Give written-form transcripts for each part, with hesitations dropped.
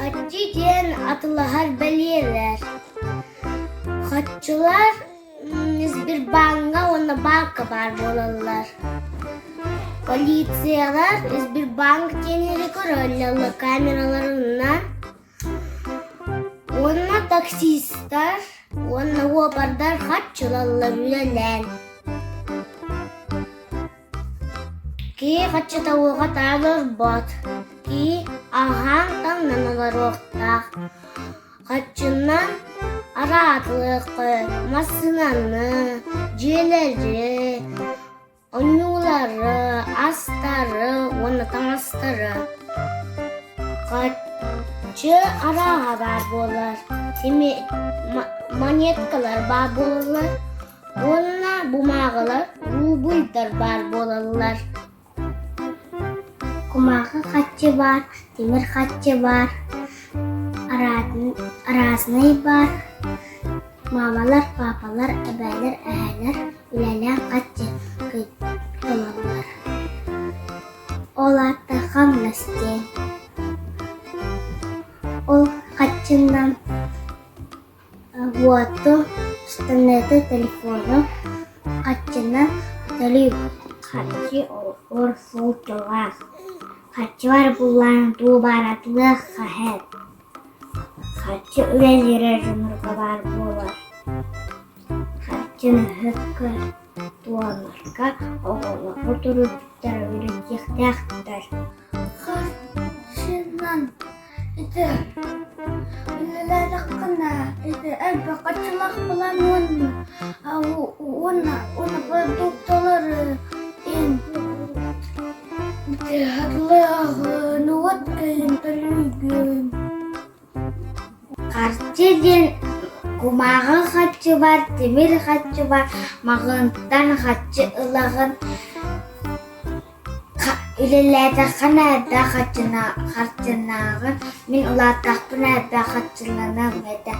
Хаччы диэн атылаһар бэлиэлэр. Хаччылар Сбербаҥҥа уонна баанка баар буолаллар. Полициялар Сбербанк диэни көрөллөр камераларынан уонна таксистар уонна уопардар харчылаллар үлэлээн. Киһи харчыта уоҕа таалырбат, киһи аһаан таҥнан олоруохтаах. Харчынан араатылыахха, массыынаны, дьиэлэри, Оонньуулары, астары уонна таҥастары Харчы арааһа баар буолар, монеткалар баар буолаллар уонна бумаагалар, рубльдар баар буолаллар. Кумааҕы харчы баар, тимир харчы баар, аразнай баар, Маамалар, паапалар, эбээлэр, эһээлэр үлэлээх харчы ылаллар. Ол аата хамнас диэн. Ол харчынан уоту, интернеты, телефону харчынан төлүүбүт. Харчы олохпор суолталаах. Харчы бар буллаан тугу бааратылыахха сөп. Харчы үлэлиирэ дьоннорго баар буолар. Харчыны ыһыкка туһанарга оҕолорго төрөппүттэр үөрэтиэхтээхтэр. Харчынан ити үлэлээтэххинэ ити элбэх харчылаах буолан уонна уонна уонна продукталары Харчы диэн кумааҕы харчы бар, тимир харчы бар, маҕынтан харчы ылаҕын, үлэлээтэххинэ элбэх харчынааҕын, мин улааттахпына элбэх харчыланыам этэ.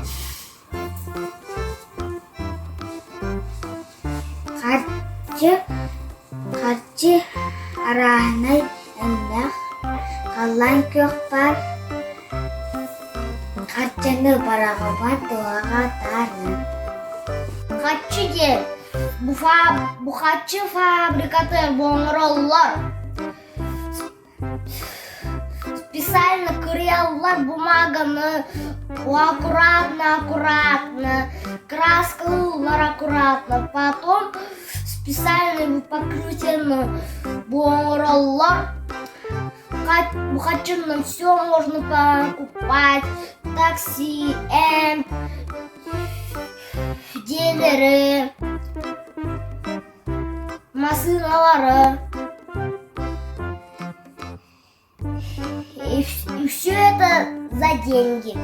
Харчы харчы арааһынай элбэх, халлаан күөх баар, харчыны бараҕабар туһаҕа таарын. Харчы диэн бухаччы фабрикаты оҥороллор. Специально кырыйаллар бумаганы аккуратно-аккуратно, краскалыыллар аккуратно, потом специальным покрытием оҥороллор. Бухаччыннан все можно покупать, такси, эмп, дьиэлэри, массыыналары. И все это за деньги.